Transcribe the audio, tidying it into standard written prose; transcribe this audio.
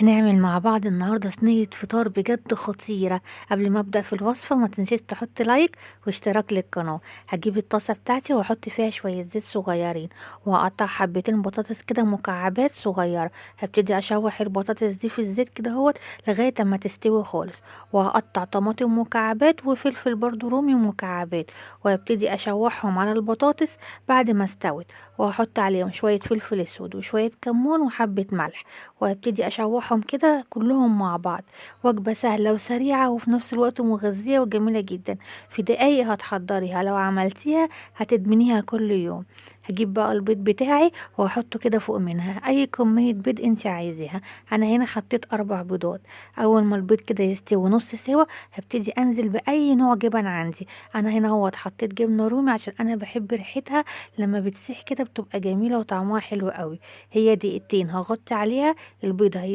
هنعمل مع بعض النهاردة صينية فطار بجد خطيرة. قبل ما ابدأ في الوصفة ما تنسيش تحط like واشتراك للقناة. هجيب الطاسة بتاعتي واحط فيها شوية زيت صغيرين، وهقطع حبتين بطاطس كده مكعبات صغيرة. هبتدي اشوح البطاطس دي في الزيت كده اهوت لغاية اما تستوي خالص، وهقطع طماطم مكعبات وفلفل برضو رومي مكعبات، وهبتدي اشوحهم على البطاطس بعد ما استوت، وهحط عليهم شوية فلفل اسود وشوية كمون وحبة ملح، وهبتدي اشوحهم كده كلهم مع بعض. وجبة سهلة وسريعة وفي نفس الوقت مغذية وجميلة جدا، في دقايق هتحضريها، لو عملتيها هتدمنيها كل يوم. هجيب بقى البيض بتاعي واحطه كده فوق منها، اي كمية بيض انت عايزاها. انا هنا حطيت 4 بيضات. اول ما البيض كده يستوي نص سوا هبتدي انزل باي نوع جبن عندي. انا هنا اهوت حطيت جبنة رومي عشان انا بحب ريحتها لما بتسيح كده بتبقى جميلة وطعمها حلو قوي. هي دقيقتين هغطي عليها البيضة.